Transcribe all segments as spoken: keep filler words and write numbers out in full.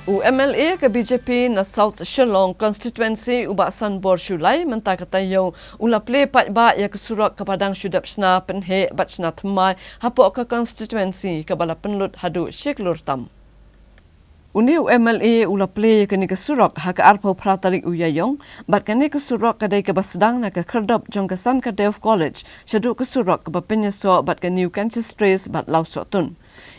U M L A ka B J P na South Shillong Constituency u Bah Sanbor Shullai mynta ka taïew u la plie paidbah ïa ka surok kaba dang shu dep shna pynheh bad shna thymmai hapoh ka constituency kaba la pynlut haduh shi klur tam. Une u M L A u la plie ïa kane ka surok ha ka arphew phra tarik u Ïaïong, bad kane ka surok ka dei kaba sdang na ka khyrdop jong ka Sankadev College shaduh ka surok kaba pynïasoh bad ka New Kenches Trace bad Lawsohtun.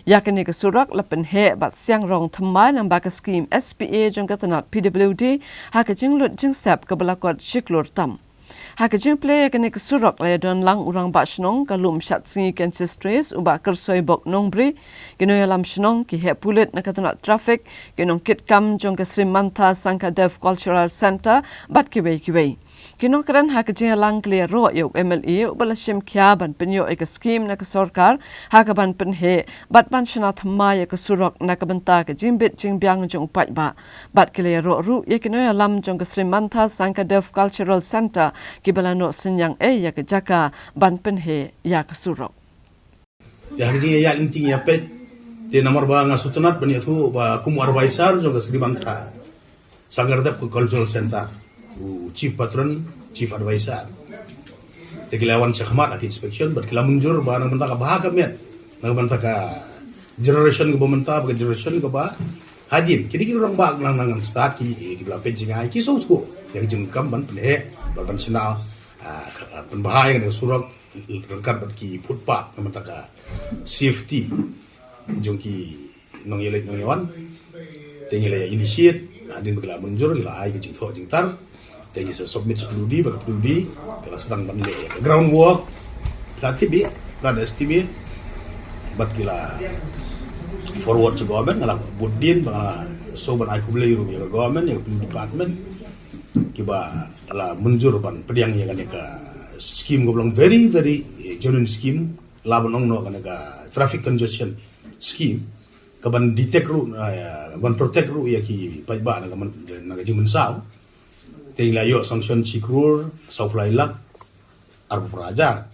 Ïa kane ka surok la pynheh bad siang rong thymmai lyngba ka skhim S P A jong ka tnat P W D ha ka jinglut jingsep kaba la kot shi klur tam. Ha ka jingplie ïa kane ka surok la ïadon lang u Rangbah Shnong, ka Lumshadsngi Kenches Trace u Bah Kyrsoibok Nongbri, ki nongïalam shnong, ki heh pulit na ka tnat traffic, ki nongkitkam jong ka Sri Mantha Sankadev Cultural Centre bad kiwei kiwei. Ki nongkren ha ka jingïalang ki la ïaroh ïa u M L A uba la shim khia ban pynïoh ïa ka skhim na ka sorkar ha kaban pynheh bad ban shna thymmai ïa ka surok na ka bynta ka jingbit jingbiang jong u paidbah. Bad ki la ïaroh ruh ïa ki nongïalam jong ka Sri Mantha Sankadev Cultural Centre kiba la noh synñiang ei ïa ka jaka ban pynheh ïa ka surok. Te ha ka jingïaid lynti ïa peit, te namar ba nga sngewtynnat ban ïathuh ba kum u advisor jong ka Sri Mantha Sankadev Cultural Centre, u chief patron, chief advisor, te ki la wan shakhmat ha ka inspection bad ki la mynjur ba na ka bynta ka bha ka miat, na ka bynta ka generation kaba mynta bad ka generation kaba hadien. Ki dei ki rangbah nang nang stad ki, ki la peit jngai, ki sngewthuh ïa ka jingdonkam ban pynheh bad ban shna, ah, pynbha ïa ka surok ryngkat bad ki footpath na ka bynta ka safety jong ki nongïaleit nongïawan. Te ngi la initiate, hadien ba ki la mynjur, ngi la ai ka jingthoh jingtar. Te ngi sa submit sha P W D, bad ka P W D ka la sdang ban leh ïa ka ground work, plan tip, plan estimate, bad ki la forward sha government. Nga la bud dien ba nga la shu ban ai khublei ruh ïa ka government, ïa ka P W D department, kiba la mynjur ban pdiang ïa kane ka scheme kaba long very, very, eh, genuine scheme, la ban ong noh kane ka traffic congestion scheme, kaban detect ruh, eh, ban protect ruh ïa ki paidbah na ka man-, na ka jingmynsaw. Te ngi la ïoh sanction shi klur saw phew lai lak arphew phra hajar.